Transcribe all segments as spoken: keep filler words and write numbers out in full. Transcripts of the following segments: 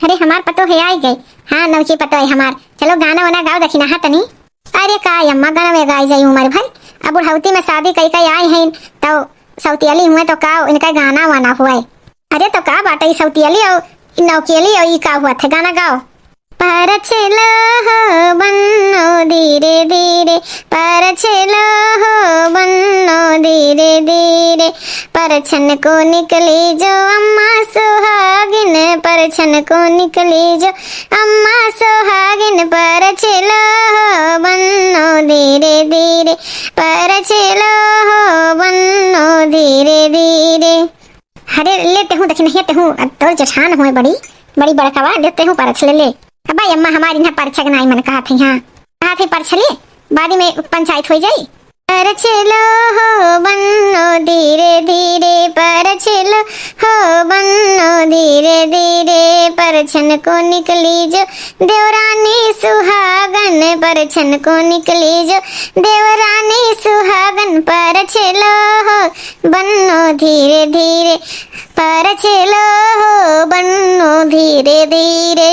अरे हमार पतोह है, आई गई। हाँ, नौकी पतोह है हमार। चलो गाना वाना गाओ दखिनहा तनी। अरे का अम्मा, गाना में गाई जाई उमर भर? अब बुढ़ौती में शादी कई कई आई हैं, तो सौतियली हुए तो का इनका गाना वाना हुए? अरे तो का बाटे, ई सौतियली और ई नौकियली और ई का हुआ थे, गाना गाओ। परछेलो हो बन्नो धीरे धीरे, परछेलो हो बन्नो धीरे धीरे, परछन को निकली जो अम्मा सुहागिन, परछन को निकली जो अम्मा सुहागिन, परछेलो हो बन्नो धीरे धीरे, परछेलो हो बन्नो धीरे धीरे। अरे ले तेहू दखिनहा, तेहू अब तोर जेठान होए बड़ी, बड़ी बड़कवा, ले तेहू परछ ले ले। अब भाई अम्मा हमारी ना परछक नाई मन कहत है, हाँ कहत है परछ ले, बाद में पंचायत हो जाई। परछेलो हो बन्नो धीरे धीरे, परछेलो हो बन्नो धीरे धीरे, परछन को निकली जो देवरानी सुहागन, परछन को निकली जो देवरानी सुहागन, परछेलो हो बन्नो धीरे धीरे, परछेलो हो बन्नो धीरे धीरे।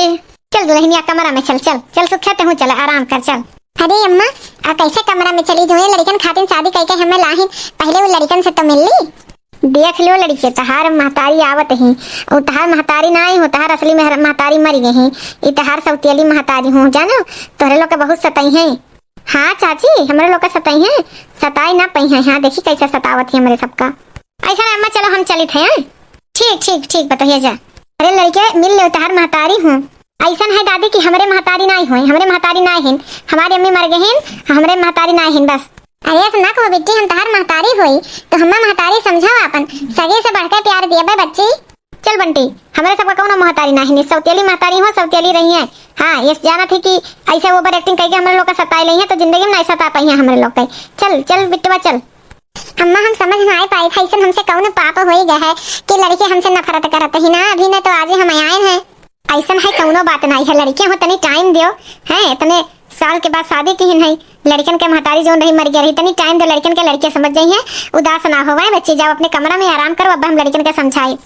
चल दुल्हनिया कमरा में चल, चल, चल सुखिया तेहू चल, आराम कर चल। अरे अम्मा, आ कैसे कमरा में चली जो? लड़िकन खातिन शादी कई के हमें लाहिन, पहले वो लड़िकन से तो मिल ली। देख लो लड़िके, तहार महतारी आवत ही, और तहार महतारी ना आई हो, तहार असली महर-, महतारी मर गई ही, ई तहार सौतेली महतारी हूँ, जानो तोहरे लोग के बहुत सताई है। हाँ चाची, हमरे लोग के सताई है, सताई ना पई है। हाँ देखी कैसे सतावत ही हमरे सबका। ऐसा ना अम्मा, चलो हम चलित हैं। ठीक ठीक ठीक, बतहिया जा। अरे लड़िके मिल ले, तहार महतारी हूँ। ऐसन है दादी कि हमरे महतारी नाई होए, हमरे महतारी नाई हिन, हमारी अम्मी मर गए हिन, हमरे महतारी नाई हिन बस। अरे ऐसा ना कहो बेटी, हम तहार महतारी होई तो हम्मा महतारी समझाओ, अपन सगे से बढ़ के प्यार दिए बे बच्ची। चल बंटी, हमरे सबका कौनो महतारी नाई हिन, सौतेली महतारी हो, सौतेली रही है। हाँ ये जाना थी कि ऐसे ओवर एक्टिंग करके हमरे लोग का सताए ले हैं तो जिंदगी में नहीं सता पाई है हमरे लोग के। चल चल बिट्टुआ चल। अम्मा हम समझ ना आए पाए था, ऐसन हमसे कौन पाप होई गए है कि लड़िके हमसे नफरत करत ही ना, अभी न तो आज ही हम आए हैं। ऐसन है कौनो बात नहीं है, लड़िके हो तनी टाइम दियो, हैं इतने साल के बाद शादी किहिन है, लड़िकन के महतारी जोन रही मर गया रही, तनी टाइम दो लड़िकन के, लड़िके समझ जाई हैं, उदास ना होवे बच्ची, जाओ अपने कमरा में आराम करो, अब हम लड़िकन के समझाई।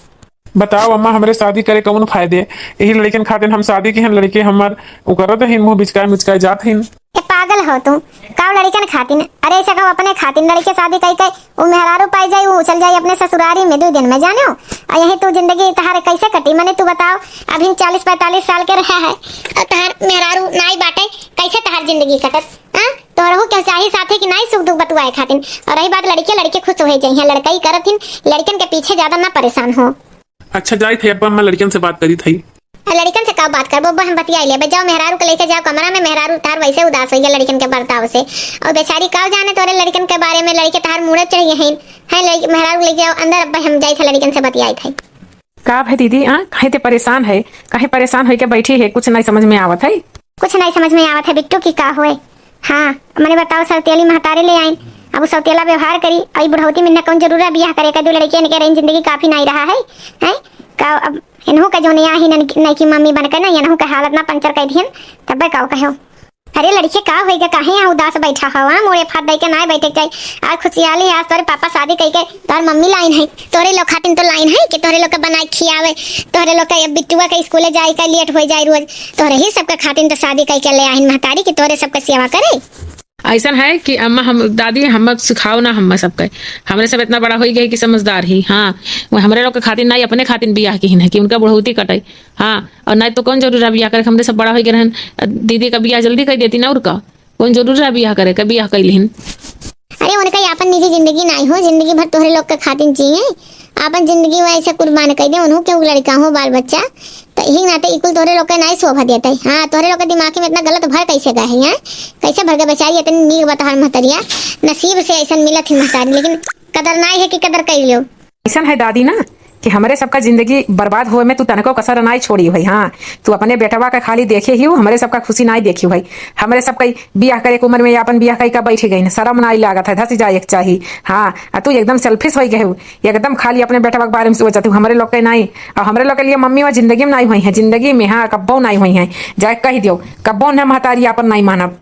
बताओ अम्मा, हमरे शादी करे कौन फायदे? यही लड़िकन खातिन हम शादी किहिन, लड़िके हमर उकरत हिन, मुँह बिचकाए मुचकाए जात हिन। ए पागल हो तू, काव लड़िकन खातिन? अरे ऐसे कहो अपने खातिन, लड़िके शादी कई के उ मेहरारू पाई जाई, उ चल जाई अपने ससुरारी में दो दिन में, जानो। और यही तू जिंदगी तहार कैसे कटी? मने तू बताओ, अभी चालीस पैंतालीस साल के रहा है और तहार मेहरारू नाई बाटे, कैसे तहार जिंदगी कटत? हाँ, तोहरहू के चाही साथे कि नाई सुख दुख बतुआए खातिन। और रही बात लड़िके, लड़िके खुश हो जाई हैं, लड़कई करत हिन, लड़िकन के पीछे ज्यादा ना परेशान हो। अच्छा जाइत है, अब हम लड़िकन से बात करी थई। आ, लड़िकन से का बात करबो, अब हम बतियाई लेबे। जाओ मेहरारू के लेके जाओ कमरा में, मेहरारू तार वैसे उदास होइगा लड़िकन के बर्ताव से। और बेचारी का जाने तोरे लड़िकन के बारे में, लड़िके तार मूड़े चढ़िए हैं, हैं लड़िके मेहरारू लेके जाओ अंदर, अब हम जाइत है लड़िकन से बतियाई थई। का भई दीदी, आ, काहे ते परेशान है? काहे परेशान होइके बैठी है? कुछ नहीं समझ में आवत है। कुछ नहीं समझ में आवत है बिट्टू की का होए। हाँ, मने बताओ, सौतेली महतारी ले आइन, अब उ सौतेला व्यवहार करी, अई बुढ़ौती में इन्हें कौन जरूरत है बियाह करे का? दो लड़िके इनके रही जिंदगी काफी नहीं रहा है, हैं? का अब इन्हों का जो नया ही नन-, नईकी मम्मी बन के ना, इन्हों का हालत ना पंचर कर दिहन, तब का कहो। अरे लड़िके का होइगा, काहे यहाँ उदास बैठा हवा? मोड़े फाट दई के ना बैठे के चाहिए। आज खुशियाली है, आज तोरे पापा शादी कई के तोर मम्मी लाइन है, तोरे लोग खातिन तो लाइन है कि तोरे लोग के बनाए खियावे, तोरे लोग के बिट्टुआ के स्कूले जाए का लेट हो जाए रोज, तोरे ही सबके खातिन तो शादी कई के ले आइन महतारी कि तोरे सबके सेवा करे। ऐसन है कि अम्मा हम, दादी हम सिखाओ ना, हम सबके, हमरे सब इतना बड़ा हो गए कि समझदार ही। हाँ, वो हमरे लोग के खातिन नहीं, अपने खातिन बियाह किहिन है कि उनका बुढ़ौती कटे। हाँ, और नहीं तो कौन जरूरी है बियाह करे, हमरे सब बड़ा हो गए रहन, दीदी का बियाह जल्दी कर देती ना, और का कौन जरूरी है बियाह करे, का बियाह कर लिहिन। अरे उनका ये अपन निजी जिंदगी नहीं हो, जिंदगी भर तोहरे लोग के खातिन जिए, अपन जिंदगी वो ऐसे कुर्बान कर दे, उन्हों के लड़का हो, बाल बच्चा, तो यही नाते इकुल तोहरे लोग के नहीं शोभा देते। हाँ, तोहरे लोग के दिमाग में इतना गलत भर कैसे गए हैं, हैं? कैसे भर के बेचारी इतनी नीक बतहार महतरिया, नसीब से ऐसा मिलत ही महतारी, लेकिन कदर नहीं है कि कदर कर लियो। ऐसन है दादी ना कि हमरे सबका जिंदगी बर्बाद होए में तू तनको कसर नाई छोड़ी हुई। हाँ, तू अपने बेटवा का खाली देखे ही हो, हमरे सबका खुशी नाई देखी हुई। हमरे सबका बियाह करे के उम्र में अपन बियाह कई का बैठी गई, शर्म नाई लागत है, धसी जाए एक चाही। हाँ, आ तू एकदम सेल्फिश होई गए हो, एकदम खाली अपने बेटवा के बारे में सोचत हो, हमरे लोग के नाई। और हमरे लोग के लिए मम्मी वो जिंदगी में नाई हुई है, जिंदगी में, हाँ, कब्बो नाई हुई है। जाए कह दियो, कब्बो न महतारी अपन नाई मानब।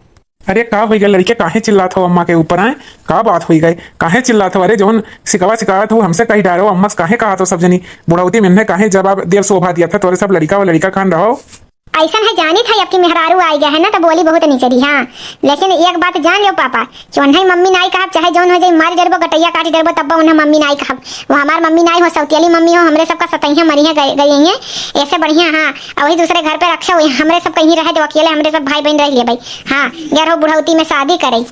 अरे का होइ गए लड़के, काहे चिल्लात हो अम्मा के ऊपर, आए? का बात होइ गए, काहे चिल्लात हो? अरे जौन सिकवा सिकात हो हमसे कहि डारो, अम्मा से काहे कहत हो सब जनी? बुढ़ौती में इन्हें काहे जवाब देव शोभा दिया था, तोरे सब लड़का व लड़का खान रहो। अइसन है जानित है, अब की मेहरारू आइ गया है ना, तो बोली बहुत निकरी, हाँ। लेकिन एक बात जान लो पापा, कि उन्हें मम्मी नाई कहब, चाहे जौन हो जाए, मार डरबो, गटैया काट डरबो, तब उन्हें मम्मी नाई कहब। वो हमार मम्मी नाई हो, सौतियली मम्मी हो, हमरे सबका सतैया मरी है, गई, गई हैं। ऐसे बढ़िया, हाँ, और वही दूसरे घर पे रखे हुए, हमरे सब कहीं रहे दो अकेले, हमरे सब भाई बहन रह लिए भाई। हाँ, यार हो बुढ़ौती में शादी करे।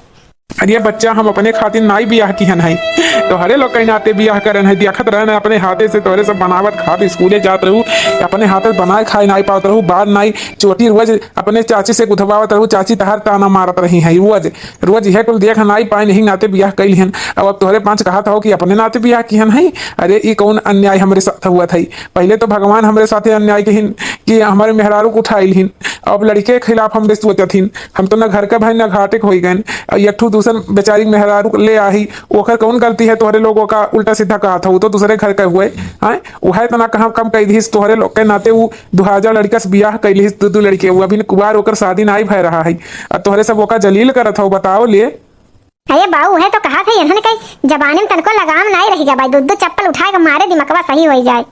अरे बच्चा, हम अपने खातिर नाई बियाह किहन है, तोहरे लोग के नाते बियाह करन है। देखत रहन अपने हाथे से तोहरे सब बनावत खात स्कूले जात रहू, अपने हाथे से बनाए खाए नाई पावत रहू, बार नाई चोटी रोज अपने चाची से गुथवावत रहू, चाची तहार ताना मारत रही है रोज, रोज यह कुल देख नाई पाए नहीं नाते बियाह कैल हन। अब, अब तोहरे पाँच कहत हो कि अपने नाते बियाह किहन है। अरे ई कौन अन्याय हमरे साथ हुआ था? पहले तो भगवान हमरे साथे अन्याय किहिन कि हमारे मेहरारू को उठाइल हिन, अब लड़के के खिलाफ हमरे सोचत हिन। हम तो ना घर का भाई ना घाटे के होई गए। और एक ठो दूसर बेचारी मेहरारू ले आही, ओकर कौन गलती है? तोहरे लोगों का उल्टा सीधा कहा था, वो तो दूसरे घर का हुए। हाँ, वह इतना कहाँ कम कह दिहिस, तोहरे लोग के नाते वो दो हजार लड़का से बियाह कैलिस, दो दो लड़के, वो अभी कुवार ओकर शादी नाई भय रहा है, और तोहरे सब ओका जलील करत हो, बताओ ले। अरे बाऊ, उहे तो कहा थे, इन्हन के जबानी में तनको लगाम नाई रही गया भाई, दो दो चप्पल उठाए के मारे दिमकवा सही होई जाए।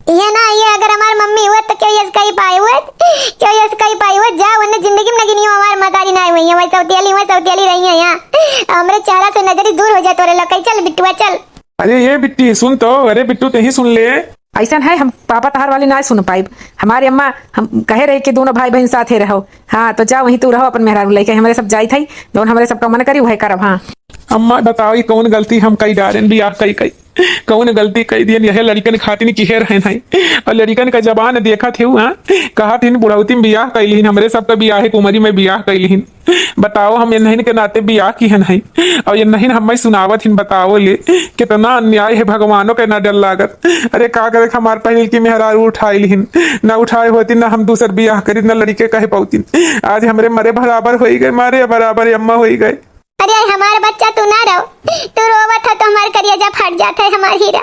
ये ना, ये अगर हमार मम्मी हुए तो क्यों यस कही पाए हुए, क्यों यस कही पाए हुए? जा, उन्हें जिंदगी में नगिनियो हमार मतारी नाई हुई है, वही सौतियाली, वही सौतियाली रही है यहाँ। हमरे चेहरा से नजरी दूर हो जाए तोरे लकई। चल बिट्टुआ, चल। अरे ये बिट्टी, सुन तो, अरे बिट्टू, ते ही सुन ले। अइसन है, हम पापा तहार वाली ना सुन पाइब। हमारी अम्मा हम कहे रही कि दोनों भाई बहन साथे रहो। हाँ, तो जा वहीं तू रहो अपन मेहरारू लेके, हमरे सब जाई थई, जौन हमरे सबका मन करी वह करब। हाँ। अम्मा बताओ, ई कौन गलती हम कई डारेन बियाह कई कई? कौन गलती कई दियन यह लड़िकन खातिन किहे रहन है? और लड़िकन का जबान देखत हेउ, हाँ? कहत हिन बुढ़ौती में बियाह कैलिहिन, हमरे सबका बियाह के उमरी में बियाह कैलिहिन। बताओ, हम इन्हन के नाते बियाह किहन है, और इन्हन हमें सुनावत हिन। बताओ ले, कितना अन्याय है, भगवानों के ना डर लागत। अरे का करे, हमार पहिल की मेहरारू उठाई लिहिन, ना उठाए होती ना हम दूसर बियाह करी, ना लड़िके कहे पौती। आज हमरे मरे बराबर होई गए, मारे बराबर अम्मा होई गए। अरे हमार बच्चा तू ना रो, तू रोवत हो तो हमार करिया जा फट जात है, हमार हीरा।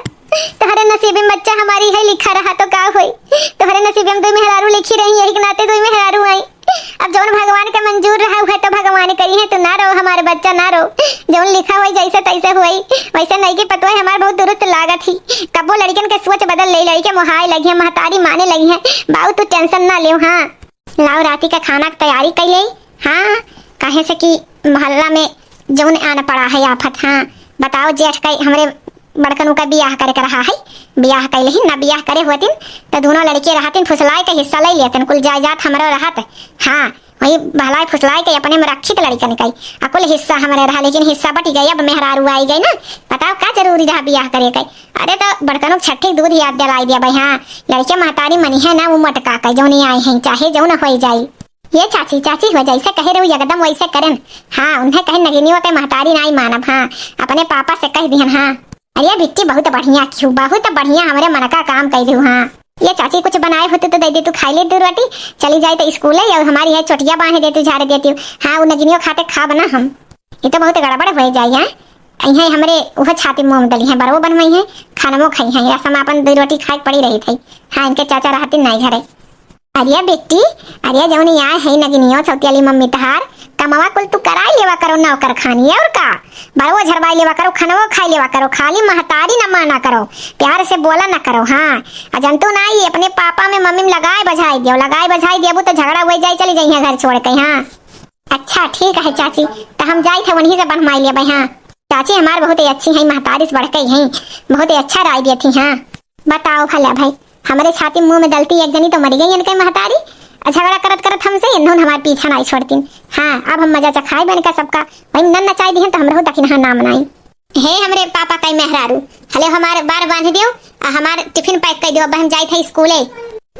तोहरे नसीबे में बच्चा हमारी है लिखा रहा तो का होई? तोहरे नसीबे में दुई मेहरारू लिखी रही, यही के नाते दुई मेहरारू आई। अब जौन भगवान के मंजूर रहा, उहे तो भगवान करी है। तू ना रो, हमार बच्चा ना रो। जौन लिखा होई, जैसे तैसे होई। वैसे नई की पतोह हमार बहुत दुरुस्त लागत ही। कब्बो लड़िकन के सोच बदल ले, लड़िके मोहाए लगी है, महतारी माने लगी है। बाऊ तू tension ना लेव, हाँ। लाओ राती का खाना के तैयारी कर ले। हाँ, काहे से कि मोहल्ला में जौन आन पड़ा है आफत। हाँ, बताओ जेठ का हमरे बड़कनू का बियाह करे के रहा है, बियाह कैले ही ना, बियाह करे होतिन तो दोनों लड़के रहतिन, फुसलाए के हिस्सा ले लेतिन, कुल जायदाद हमरो रहत। हाँ, वही बहलाए फुसलाए के अपने में रखी त लड़कन के, आ कुल हिस्सा हमरे रहा, लेकिन हिस्सा बट गई, अब मेहरारू आई गई ना, बताओ का जरूरी रहा बियाह करे के? अरे तो बड़कनू के छठी दूध याद दिलाई दिया भाई। हाँ, लड़के महतारी मनी है ना, वो मोटका के जौन आई है, चाहे जौन हो जाई। ये चाची, चाची हो जैसे कहे रहू एकदम वैसे करन। हाँ, उन्हें कहे नगिनियों के महतारी नाई मानब। हाँ, अपने पापा से कह दिहन। हाँ, अरे बिट्टी बहुत बढ़िया क्यों, बहुत बढ़िया, हमरे मन का काम कह दू। हाँ, ये चाची कुछ बनाए होते तो दे दे तू, खाई ले दो रोटी, चली जाए तो स्कूल है, और हमारी है चोटिया बांधे दे तू, झाड़ देती हूँ। हाँ, वो नगिनियों खाते खाब ना हम। ये तो बहुत गड़बड़ हो जाए है। इहे हमरे उहे छाती मुंह में डली है, बरवो बनवाई है, खानमो खाई है, ऐसा में अपन दो रोटी खाए के पड़ी रही थी। हाँ, इनके चाचा रहते नहीं घरे। अरे बिट्टी, अरे जौन यहाँ है नगिनियो सौतियाली मम्मी तहार, कमवा कुल तू कराई लेवा करो नौकर खानी, और का? बरवो झरवाई लेवा करो, खनवो खाई लेवा करो, खाली महतारी न माना करो, प्यार से बोला न करो। हाँ, आ जंतु ना आई, अपने पापा में मम्मी में लगाए बझाई दियो, लगाए बझाई दियो, तो झगड़ा हुए जाए, चली जाइए घर छोड़ के। हाँ, अच्छा ठीक है चाची, तो हम जाई थे वहीं से बनवाई लेबै। हाँ, चाची हमार बहुत ही अच्छी हैं, महतारी से बढ़ के हैं, बहुत ही अच्छा राय दिए थी। हाँ, बताओ भला भाई, हमरे छाती मुंह में दलती, एक जनी तो मरी गई इनके महतारी, आ झगड़ा करत करत हमसे इन्होंने हमारे पीछा नहीं छोड़तीन। हाँ, अब हम मजा चखाए बन का सबका, वही नन नचाई दिहन तो हम रहू दखिनहा ना मनाई। हे हमरे पापा कई मेहरारू, हले हमार बार बांध दियो, आ हमार टिफिन पैक कर दियो, अब हम जाई थे स्कूले।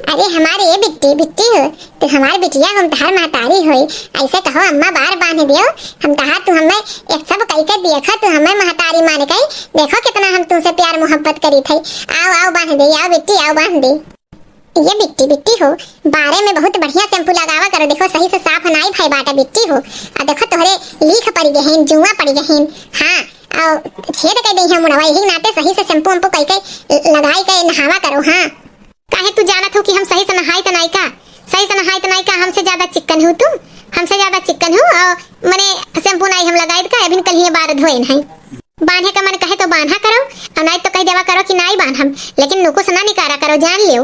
अरे हमारे ये बिट्टी, बिट्टी हो, तू हमार बिटिया, हम तहार महतारी होई, ऐसे कहो अम्मा बार बांध दियो, हम तहार, तू हमें एक सब कह के देखो, तू हमें महतारी मान के देखो कितना हम तुमसे प्यार मोहब्बत करी थे। आओ, आओ बांध दे, आओ बिट्टी, आओ बांध दे। ये बिट्टी, बिट्टी हो, बारे में बहुत बढ़िया शैम्पू लगावा करो, देखो सही से साफ नाई भई बाटा बिट्टी हो। आ देखो तोहरे लीख पड़ी गहिन, जुआ पड़ी गहिन, हाँ, और छेद कर दे हैं मुड़वा, यही नाते सही से शैम्पू वैम्पू कई के लगाई के नहावा करो। हाँ, काहे तू जानत हो कि हम सही से नहाई त नाई का? सही से नहाई त नाई का? हमसे ज्यादा चिक्कन हो तू, हमसे ज्यादा चिक्कन हो। और मने shampoo नाई हम लगाइत का, अभिन कलिए बार धोएन है। बान्हे का मन कहे तो बान्हा करो, और नाई तो कह देवा करो कि नाई बान्हम, लेकिन नुकुस ना निकारा करो, जान लियो।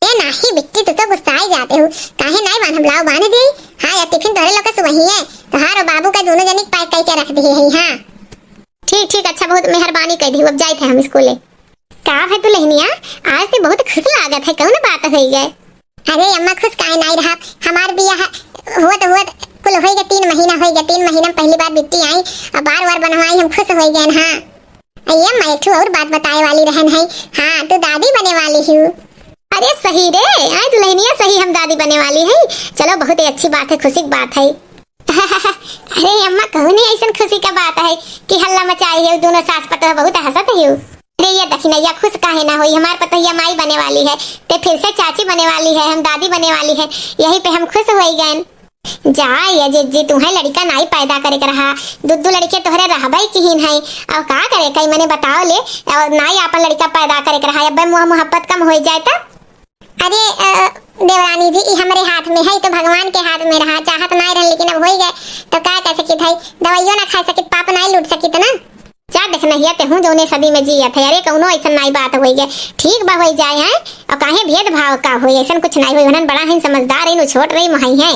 ए नाही बिट्टी, तू तो गुस्साई जाते हो, काहे नाई बान्हम, लाओ बान्ह दे। हाँ, या tiffin तोरे लोग के सुबही है, तोहार और बाबू का दोनों जनी pack करके रख दिए है। हाँ ठीक ठीक, अच्छा बहुत मेहरबानी कर दी, अब जाइत है हम स्कूले। का भे दुल्हनिया, आज ते बहुत खुश लागत है, कौन बात होई गए? अरे अम्मा, खुश काहे नाई रहा, हमार बियाह हुअत हुअत कुल होई गए, तीन महीना होई गए, तीन महीना में पहली बार बिट्टी आई, अब बार बार बनवाई, हम खुश होई गए। हाँ ए अम्मा, एक ठो और बात बताए वाली रहन है। हाँ, तू दादी बने वाली हूँ। अरे सही रे, आए दुल्हनिया सही हम दादी बने वाली है। चलो बहुत ही अच्छी बात है, खुशी की बात है। अरे अम्मा, कौन ही ऐसन खुशी का बात है कि हल्ला मचाए है, दोनों सास पतोह बहुत हंसत है। अरे ये दखिनैया खुश काहे ना होई, हमार पतोहिया माई बने वाली है, ते फिर से चाची बने वाली है, हम दादी बने वाली है, यही पे हम खुश होई गए। जा ये जिज्जी, तू है लड़का नाई पैदा करे के रहा, दू दू लड़के तोहरे रहबे किहिन है, और का करे कई मने बताओ ले, और नाई आपन लड़का पैदा करे के रहा, अब्बे मुँह मोहब्बत कम होई जाए तब। अरे अ, देवरानी जी, ई हमरे हाथ में है, ई तो भगवान के हाथ में रहा, चाहत नाई रहन लेकिन अब होई गए, तो का कह सकित है, दवाइयो ना खा सकित, पाप नाई लूट सकित ना। जा देखनहिया ते हूँ जौने सदी में जियत है, अरे कौनो ऐसन नाई बात होई गए, ठीक बा होई जाए हैं, और काहे भेदभाव का होई, ऐसन कुछ नाई होई, उन्हन बड़ा है समझदार है, नु छोट रही मोहाई है।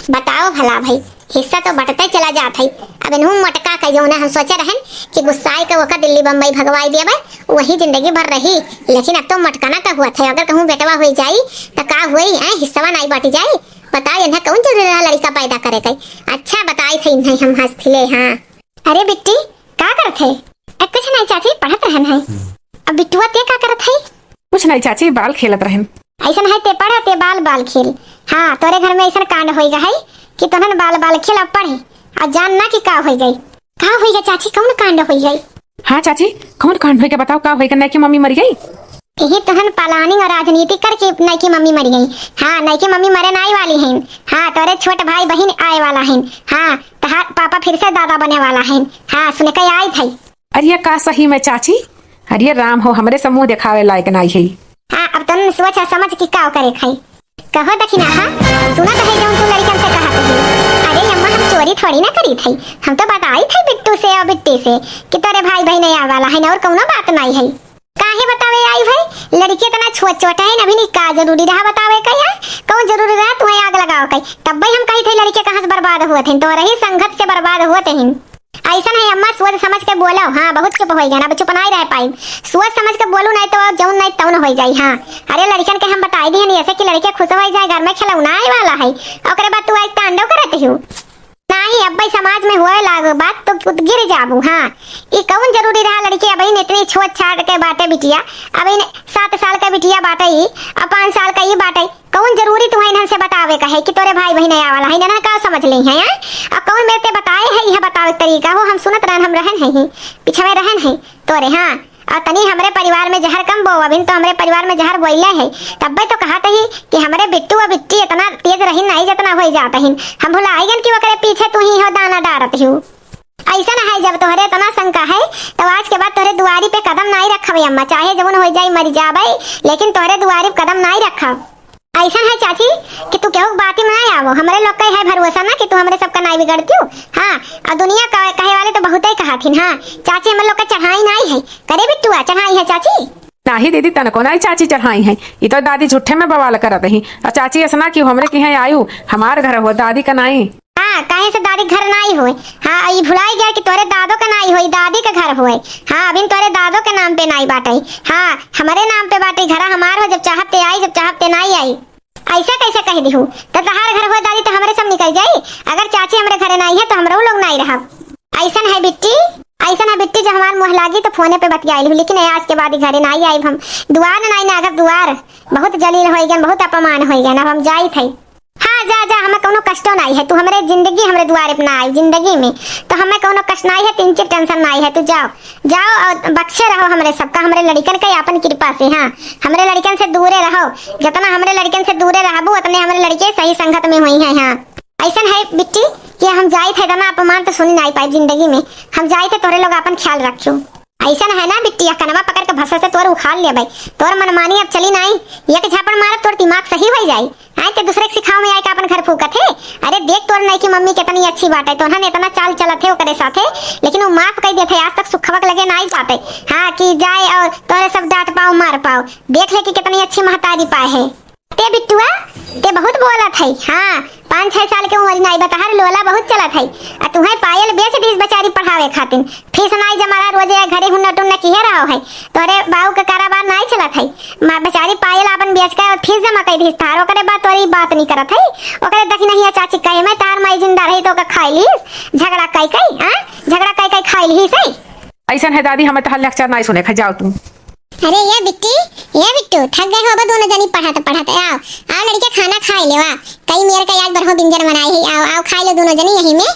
बताओ भला भाई, हिस्सा तो बटते चला जात है। अब इनहू मटका का जौन हम सोचे रहन कि गुस्साए के ओकर दिल्ली बम्बई भगवाई देबे, वही जिंदगी भर रही, लेकिन अब तो मटकना का हुआ था, अगर कहूँ बेटवा होई जाई तो का हुई, ऐ हिस्सा नाई बाटी जाई? बताओ इन्हें कौन जरूरी रहा लड़का पैदा करे के? अच्छा बताई थे इन्हें हम हंस थिले। हाँ अरे बिट्टी, का करत है? ए, कुछ नहीं चाची, पढ़त रहन है। अब बिट्टुआ ते का करत है? कुछ नहीं चाची, बाल खेलत रहन। ऐसन है ते पढ़ ते बाल बाल खेल। हाँ, तोरे घर में ऐसन कांड होई गा है कि तोहन बाल बाल खेल, अब पढ़े। आ जान ना कि का होई गई। का होई गई चाची, कौन कांड होई गई? हाँ चाची, कौन कांड होई गई बताओ, का होई गई? नहीं कि मम्मी मर गई? यही तोहन planning और राजनीति करके नहीं कि मम्मी मर गई। हाँ, नहीं कि मम्मी मरे नाई वाली हैं। हाँ, तोरे छोट भाई बहिन आए वाला हैं। हाँ, तहार पापा फिर से दादा बने वाला हैं। हाँ, सुन के आई थई। अरे ये का सही में चाची? अरे राम हो, हमरे से मुँह देखावे लायक नाई है। हाँ, अब तन सोच समझ कि का करे खाई। कहो दखिना, हाँ, सुनत है जौन तू लड़िकन से कहत है। अरे अम्मा, हम चोरी थोड़ी ना करी थई, हम तो बताई थई बिट्टू से और बिट्टी से कि तोरे भाई बहिन आवे वाला है और कौनो बात नाई है। काहे बतावे आई भाई, लड़की इतना छोट छोट है, अभी नहीं का जरूरी रहा बतावे का, यहाँ कौन जरूरी रहा तुम्हें आग लगाओ का? तब भाई हम कही थे लड़के कहाँ से बर्बाद हुए थे, तो रही संगत से बर्बाद हुए थे। ऐसन है अम्मा, सोच समझ के बोलो। हाँ, बहुत चुप होई गया ना, अब चुप नाई रह पाई। सोच समझ के बोलू, नाई तो जौन नाई तौन होई जाई। हाँ, अरे लड़कन के हम बताई दिहन ऐसे कि लड़के खुश होई जाए, घर में खिलौना आए वाला है, ओकरे बाद तू एक तांडव करत हो। नाई, अब्बे समाज में होए लाग बात तो तू गिर जाबू। हाँ, ई कौन जरूरी रहा लड़के, अब इन इतनी छोट छाट के बाटे बिटिया, अब इन सात साल के बिटिया बाटे ई, अब पाँच साल का ई बाटे, कौन जरूरी तुम्हें इन्हन से बतावे का है कि तोरे भाई बहिन आवे वाला है, इन्हन का समझ लेई है, हैं? अब कौन मेरे ते बताए है यह बतावे के तरीका हो, हम सुनत रहन, हम रहन है ही, पिछवे रहन है तोरे, हाँ। और तनी हमरे परिवार में जहर कम बो, अभिन तो हमरे परिवार में जहर बोइले है, तब्बे तो कहत ही कि हमरे बिट्टू और बिट्टी इतना तेज रही नहीं जितना होई जात ही, हम भुला गन कि ओकरे पीछे तू ही हो दाना डारत ही। ऐसा ना है, जब तोहरे इतना शंका है, तो आज के बाद तोहरे दुआरी पे कदम नाई रखबे अम्मा, चाहे जवन होई जाई मर जाबे, लेकिन तोहरे दुआरी पे कदम नाई रखब। ऐसन है चाची कि तू केहू के बाती में ना आवो, हमरे लोग का है भरोसा ना कि तू हमरे सबका नाई बिगड़ती हो। हाँ, और दुनिया का कहे वाले तो बहुत ही कहा थी। हाँ चाची, हमरे लोग का चढ़ाई नाई है। करे बिट्टुआ, चढ़ाई है चाची? नाही दीदी, तनको नाई चाची चढ़ाई है। ई तो दादी झूठे में बवाल करत ही। और चाची ऐसा ना कि हमरे की है आयु, हमार घर हो, दादी का नाई। हाँ, काहे से दादी घर नाई होए? हाँ, ई भुलाई गया कि तोरे दादो के नाई होई, दादी के घर होए। हाँ, अभी तोरे दादो के नाम पे नाई बाटे। हाँ, हमरे नाम पे बाटे, घरा हमार हो, जब चाहब ते आई, जब चाहब ते नाई आई। ऐसा कैसे कह दिहू? तो तहार घर होए दादी, तो हमरे सब निकल जाई। अगर चाची हमरे घरे नाई है, तो हमरो लोग नाई रहब। ऐसन है बिट्टी, ऐसन है बिट्टी, जो हमार मुँह लागी तो फोने पे बतियाइल हूँ, लेकिन आज के बाद ही घरे नाई आइब हम। दुआर नाई ना, अगर दुआर बहुत जलील होई गन, बहुत अपमान होई गन, अब हम जाई थे। हाँ, जा, जा, हमें कौनो कष्टो नाई है। तू हमरे जिंदगी, हमरे दुआरे पे ना आई, जिंदगी में तो हमें कौनो कष्ट नाई है, tension tension नाई है। तू जाओ, जाओ और बख्शे रहो हमरे सबका, हमरे लड़िकन के आपन कृपा से। हाँ, हमरे लड़िकन से दूरे रहो, जितना हमरे लड़िकन से दूरे रहबू, उतने हमरे लड़िके सही संगत में होई हैं। हाँ, ऐसन है बिट्टी कि हम जाई थे, इतना अपमान तो सुनी नाई पाई जिंदगी में। हम जाई थे, तोरे लोग आपन ख्याल रखियो। ऐसन है ना बिट्टी, या कनवा पकड़ के भसर से तोर उखाड़ लेबै। तोर मनमानी अब चली नाई, एक झापड़ मारब, तोर दिमाग सही होई जाई। आइ के दूसरे के सिखाव में आइ के आपन घर फूकत है। अरे देख तोर नइकी मम्मी कितनी अच्छी बाटे, तोहन इतना चाल चलत है ओकरे साथे, लेकिन वो माफ कइ देत है, आज तक सुखवा के लगे नाहीं जाते। हाँ, कि जाए और तोहरे सब डांट पाओ, मार पाओ। देख ले कि कितनी अच्छी महतारी पाए है। ते बिट्टुआ, ते बहुत बोलत है। हाँ, पाँच छह साल के उम्र नाहीं बा तहार, लोला बहुत चलत है। आ तुहैं पायल बेच दीस बेचारी पढ़ावे खातिर। फीस नाहीं जमा रहा, रोजे घरे हुन्ना टुन्ना किहे रहो है। तोहरे बाऊ के कारोबार नाहीं चलत है। माँ बेचारी पायल आपन बेच के फीस जमा कइ दीस तहार, ओकरे बाद तोरी बात नाहीं करत है। ओकरे देखी नहीं चाची कहे, मैं तहार माई जिंदा रही तो ओका खाइ लीस, झगड़ा कइ कइ, हाँ? झगड़ा कइ कइ खाइ लीस है। अइसन है दादी, हमें तहार लेक्चर नाहीं सुने के, जाओ तुम। अरे ये बिट्टी, ये बिट्टू, थक गए हो अब दोनों जनी पढ़त पढ़त। आओ, आओ लड़के, खाना खाइ लेवा। कई मेर का आज बरहो बिंजर बनाई है, आओ, आओ खाइ लो दोनों जनी यहीं में।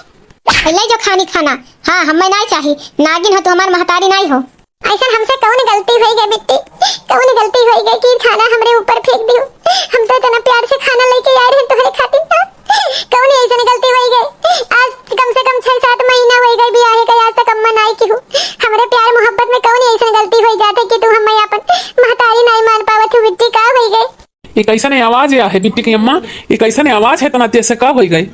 ले जो खानी खाना। हाँ, हमें नाहीं चाही। नागिन हो तो हमार महतारी नाहीं हो। अइसन हमसे कौन गलती होइ गई बिट्टी, कौन गलती होइ गई कि खाना हमरे ऊपर फेंक दियो? हम तो इतना प्यार से खाना लेके आए रहे तोहरे खातिर ना। कौन अइसन गलती होइ गई? आज कम से कम छह सात महीना होइ गए बियाहे के, आज तक अम्मा नाहीं किहू। हमरे प्यार मोहब्बत में कौन अइसन गलती होइ जात है कि तू हमें अपन महतारी नाहीं मान पावत हो बिट्टी, का होइ गए? ये कइसन आवाज या है बिट्टी की अम्मा? ये कइसन आवाज है इतना तेज से, का होइ गए?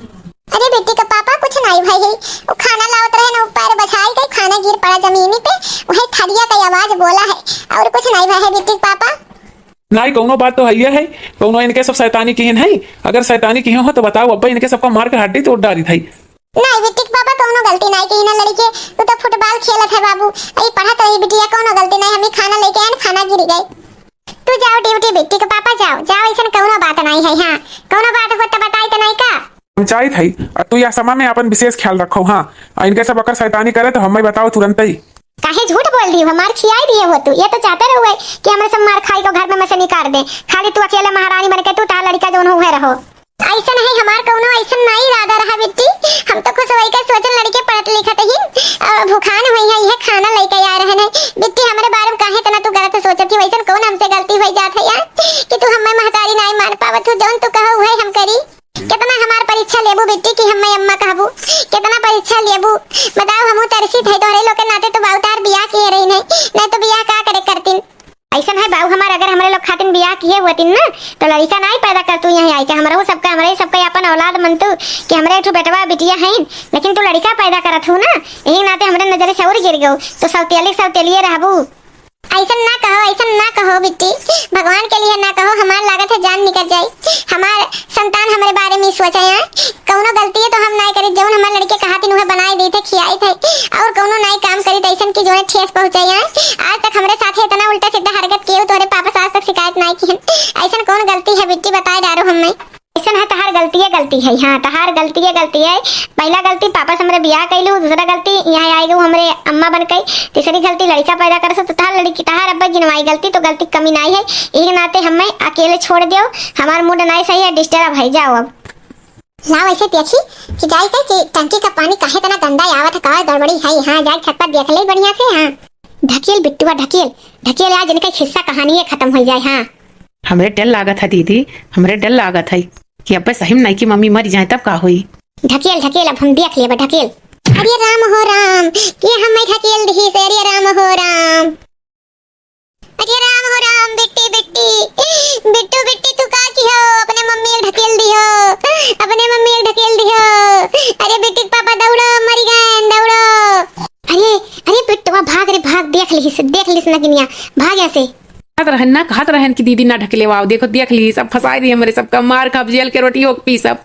अरे बिट्टी के पापा, कुछ नाहीं भई है, वो खाना लावत रहे ना ऊपर बछाई के, खाना गिर पड़ा जमीनी पे, वही थरिया का आवाज बोला है, और कुछ नाहीं भई है बिट्टी के पापा। नाहीं, कौनो बात तो है, ये है, कौनो इनके सब शैतानी किहिन है। अगर शैतानी किहे हो तो बताओ, अब्बा इनके सबका मार के हड्डी तोड़ डारी थई। नाहीं बिट्टी के पापा, कौनो गलती नाहीं किहिन है लड़के, वो तो फुटबॉल खेलत है बाबू, अई पढ़त रही बिटिया, कौनो गलती नाहीं, हमी खाना लेके आए, खाना गिर गए। तू जाओ ड्यूटी बिट्टी के पापा, जाओ, जाओ, अइसन कौनो बात नाहीं है। हाँ, कौनो बात हो तो बताई तो नाहीं का? हम चाहत हई, आ तू यह समय में अपन विशेष ख्याल रखो, हाँ, आ इनके सब अगर शैतानी करे तो हमें बताओ तुरंत ही। काहे झूठ बोल दियो, हमार खियाई दिए हो तू, ये तो चाहते रहुए कि हमरे सब मार खाई को घर में, में से निकाल दे, खाली तू अकेले महारानी बन के तू, तहार लड़िका जौन हुए रहो। अइसन है, हमार कौनो अइसन नाहीं इरादा रहा बिट्टी, हम तो खुश होई के सोचन लड़के पढ़त लिखत ही, और भुखान होई है, ये खाना लेके आ रहे हैं बिट्टी, हमरे बारे में काहे इतना तू गलत सोचत ही, वइसन कौन हमसे गलती होइ जात है यार कि तू हमें महतारी नाहीं मान पावत हो, जौन तू कहो वही हम करी। कितना हमार परीक्षा लेबू बिट्टी कि हमें अम्मा कहबू? कितना परीक्षा लेबू? बताओ, हमहू तरसी थे तोहरे लोग के नाते तो बाऊ तार बियाह किहे रही नहीं, नहीं तो बियाह का करे करतीन। अइसन है बाऊ हमार, अगर हमरे लोग खातिन बियाह किहे होतिन ना तो लड़िका नाहीं पैदा करतू यहाँ आइके। हमरहू सबका, हमरे सबका अपन औलाद मनतू कि हमरे एक ठो बेटवा बिटिया हईन, लेकिन तू लड़िका पैदा करत हू ना, यही नाते हमरे नजरे से और गिर गऊ, तो सौतेली सौतेलिए रहबू। अइसन ना कहो, अइसन ना कहो बिट्टी, भगवान के लिए ना कहो, हमार लागत है जान निकल जाई। हमार संतान हमरे बारे में सोचा है, कौनो गलती है तो हम नाहीं करी, जौन हमार लड़के कहातिन उहे बनाई देते, खियाई थे, और कौनो नाहीं काम करी तो अइसन की जोने ठेस पहुँचाई है। आज तक हमरे साथे इतना उल्टा सीधा हरकत किए तोहरे पापा से आज तक शिकायत नाहीं किहन। अइसन कौन गलती है बिट्टी, बताए डारो हमें। अइसन है, तहार गलतिये गलती है। हाँ, तहार गलतिये गलती है। पहला गलती पापा से हमरे बियाह कइलू, दूसरा गलती यहाँ आइ गऊ हमरे अम्मा बन के, तीसरी गलती लड़िका पैदा करे से, तो तहार लड़की, तहार अब्बा गिनवाई गलती, तो गलती कमी नाहीं है। यही नाते हमें अकेले छोड़ दियो, हमार मूड नाहीं सही है, डिस्टर्ब है, जाओ अब। लाओ ऐसे देखी कि जाई के कि टंकी का पानी काहे इतना गंदा आवत है, का गड़बड़ी है? हाँ, जाई छत पर देख ले बढ़िया से। हाँ, ढकेल बिट्टुआ, ढकेल, ढकेल, आज इनका खिस्सा कहानी खत्म हो जाए। हाँ, हमरे डर लागत है दीदी, हमरे डर लागत है कि अब सही में नइकी मम्मी मर जाए तब का होई। ढकेल, ढकेल, अब हम देख लेबे, ढकेल। अरे राम हो राम, के हमें ढकेल दिहिस, अरे राम हो राम। अरे राम हो राम, बिट्टी, बिट्टी, बिट्टू, बिट्टी, तू का किहो? अपने मम्मी के ढकेल दिहो, अपने मम्मी के ढकेल दिहो। अरे बिट्टी के पापा दौड़ो, मरी गए, दौड़ो। अरे, अरे बिट्टुआ भाग रे भाग, देख लिहिस, देख लिहिस नगिनिया, भाग यहाँ से। कहत रहन ना, कहत रहन कि दीदी ना ढकेले वाओ, देखो देख लिहिस, अब फंसाई दी हमरे सबका, मार खाब, जेल के रोटी हो पी सब।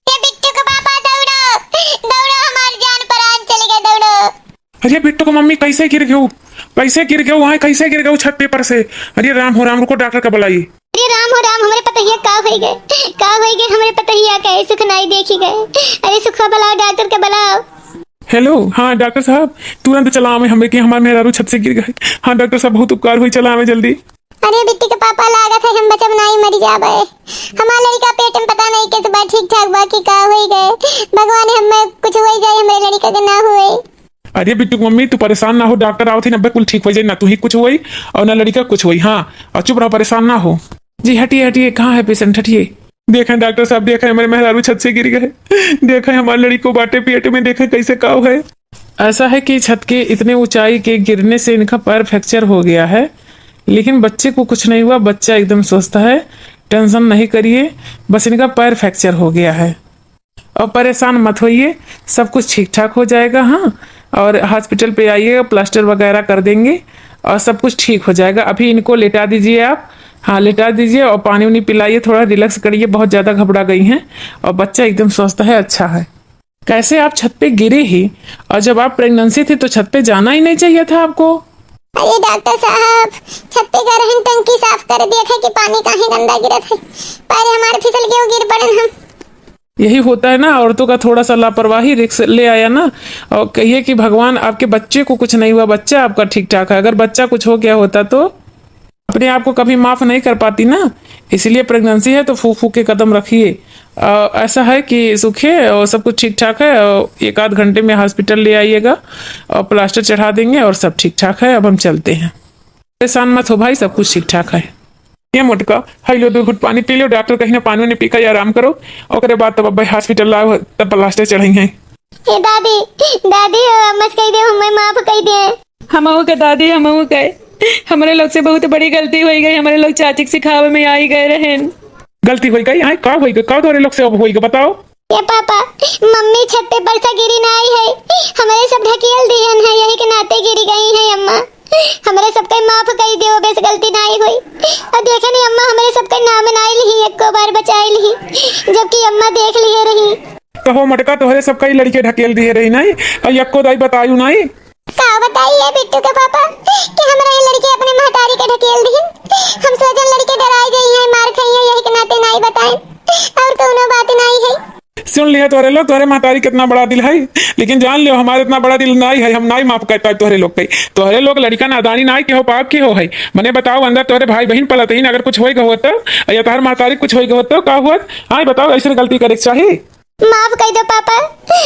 ए बिट्टू के पापा, दौड़ो, दौड़ो, हमार जान परान चली गए, दौड़ो। अरे बिट्टू के मम्मी, कैसे गिर गयो, कैसे गिर गयो, वहाँ कैसे गिर गयो छत पे पर से? अरे राम हो राम, रुको डॉक्टर का बुलाई। अरे राम हो राम, हमरे पतहिया का होई गए, का होई गए हमरे पतहिया के, सुख नाई देखी गए। अरे सुखवा बुलाओ, डॉक्टर के बुलाओ। हेलो, हाँ डॉक्टर साहब, तुरंत चला आवे, हमरे के हमार मेहरारू छत से गिर गए। हाँ डॉक्टर साहब, बहुत उपकार हुई, चला आवे जल्दी। अरे बिट्टी के पापा, लागत है हम बचब नाई, मरी जाबे। हमार लड़िका पेट में पता नहीं कैसे बा, ठीक ठाक बा कि का होई गए। भगवान हमें कुछ होई जाए, हमरे लड़िका के ना होए। अरे बिट्टू के मम्मी, तू परेशान ना हो, डॉक्टर आवत है ना, अब्बे कुल ठीक हो जाए ना, तू ही कुछ होई और ना लड़िका कुछ होई। हाँ, और चुप रहो, परेशान ना हो। जी हटिए, हटिए, कहाँ है पेशेंट, हटिए। देखें डॉक्टर साहब, देखें हमारे मेहरारू छत से गिर गए, देखें हमारे लड़िको बाटे पेट में, देखें कैसे काव है। ऐसा है कि छत के इतने ऊंचाई के गिरने से इनका पैर फ्रैक्चर हो गया है, लेकिन बच्चे को कुछ नहीं हुआ, बच्चा एकदम स्वस्थ है, टेंशन नहीं करिए, बस इनका पैर फ्रैक्चर हो गया है। और परेशान मत होइए, सब कुछ ठीक ठाक हो जाएगा। हाँ, और हॉस्पिटल पे आइएगा, प्लास्टर वगैरह कर देंगे और सब कुछ ठीक हो जाएगा। अभी इनको लेटा दीजिए आप, हाँ, लेटा दीजिए और पानी उनी पिलाइए, थोड़ा रिलैक्स करिए, बहुत ज़्यादा घबरा गई हैं। और बच्चा एकदम स्वस्थ है, अच्छा है। कैसे आप छत पे गिरे ही? और जब आप प्रेगनेंसी थी तो छत पे जाना ही नहीं चाहिए था आपको। अरे डॉक्टर साहब, छत पे गए रहन, टंकी साफ कर दिया था कि पानी काहे गंदा गिरत है, पैर हमारे फिसल के गिर पड़न हम। यही होता है ना, औरतों का थोड़ा सा लापरवाही, रिस्क ले आया ना। और कहिए कि भगवान, आपके बच्चे को कुछ नहीं हुआ, बच्चा आपका ठीक ठाक है। अगर बच्चा कुछ हो गया होता तो अपने आप को कभी माफ़ नहीं कर पाती ना, इसलिए प्रेगनेंसी है तो फूँक फूँक के कदम रखिए। अ, ऐसा है कि सुखे और सब कुछ ठीक ठाक है, और एक आध घंटे में हॉस्पिटल ले आइएगा और प्लास्टर चढ़ा देंगे और सब ठीक ठाक है। अब हम चलते हैं, परेशान मत हो भाई, सब कुछ ठीक ठाक है। ये मोटका, है लो दो घुट पानी पी लो, डॉक्टर कहीं ना पानी उनी पी के आराम करो, ओकरे बाद तब अब्बे हॉस्पिटल लाओ, तब प्लास्टर चढ़ई हैं। ए दादी, दादी, अम्मा से कह दे, हमें माफ कह दे। हमहू के दादी, हमहू के, हमरे लोग से बहुत बड़ी गलती होइ गई। हमरे लोग चाची के सिखावे में आई गए रहेन। गलती होइ गई? आय, का होइ गई? का तोरे लोग से अब होइ गई, बताओ? ए पापा, मम्मी छत पे परसा गिरी नाई है, हमरे सब ढकेल दिहन है, यही के नाते गिरी गई है अम्मा। हमरे सबके माफ कई दियो, बेस गलती नाई होई। और देखे नहीं अम्मा, हमरे सबके नाम नाई लिही, एको बार बचाई लिही, जबकि अम्मा देख लिए रही। कहो मटका, तोहरे सबका ही लड़के ढकेल दिए रही नाई, और यक्को दाई बतायु नाई। का बताई ये बिट्टू के पापा कि हमरा ये लड़के अपने महतारी के ढकेल दिहिन। हम सोचन लड़के डराई गई हैं, मार खाई हैं, यही के नाते नाई बताए, और कौनो बात नाई है। सुन लिया तोहरे लोग, तोहरे महतारी कितना बड़ा दिल है, लेकिन जान लियो हमारे इतना बड़ा दिल नाई है, हम नाई माफ कर पाए तोहरे लोग के। तोहरे लोग लड़का नादानी नाई के हो, पाप के हो है। मने बताओ, अंदर तोहरे भाई बहन पलत ही, अगर कुछ होई गो होता, या तोहर महतारी कुछ होई गो होता, का हुआ? हाँ बताओ, ऐसे गलती करे के चाही? माफ कर दो पापा,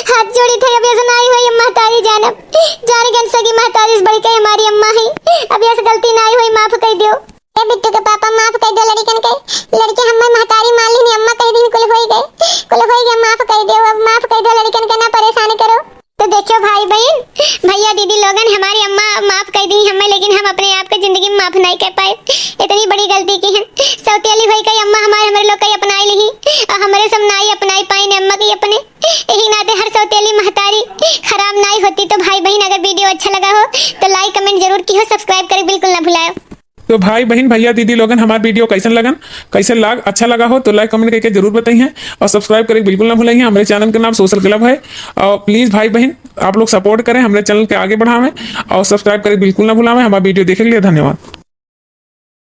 हाथ जोड़ी थे, अब ऐसा नाई होई, महतारी जानब, जान गन सगी महतारी से बढ़ के हमारी अम्मा है, अब ऐसा गलती नाई होई, माफ कर दो। ए बिट्टू के पापा, माफ कर दो लड़कन के, लड़के हमें महतारी मान ली, अम्मा कह दी कुल होई गए, कुल होई गए, माफ कर दो, अब माफ कर दो लड़कन के, ना परेशान करो। तो देखो भाई बहन, भैया दीदी लोगन, हमारी अम्मा माफ कर दी हमें, लेकिन हम अपने आप को जिंदगी में माफ नहीं कर पाए। इतनी बड़ी गलती की है, सौतेली होई के अम्मा हमारे, हमरे लोग का अपनाई ली, और हमरे सब नाई अपनाई पाइन अम्मा के अपने। यही नाते हर सौतेली महतारी खराब नाई होती। तो भाई बहन, अगर वीडियो अच्छा लगा हो तो लाइक कमेंट जरूर की हो, सब्सक्राइब करे बिल्कुल ना भुलायो। तो भाई बहन भैया दीदी लोगन, हमार वीडियो कैसन लगन, कैसे लाग, अच्छा लगा हो तो लाइक कमेंट करके जरूर बताइए, और सब्सक्राइब करे बिल्कुल ना भुलाइए। हमारे चैनल का नाम सोशल क्लब है, और प्लीज भाई बहन आप लोग सपोर्ट करें, हमारे चैनल के आगे बढ़ावें, और सब्सक्राइब करे बिल्कुल ना भुलावें। हमारा वीडियो देखे के लिए धन्यवाद।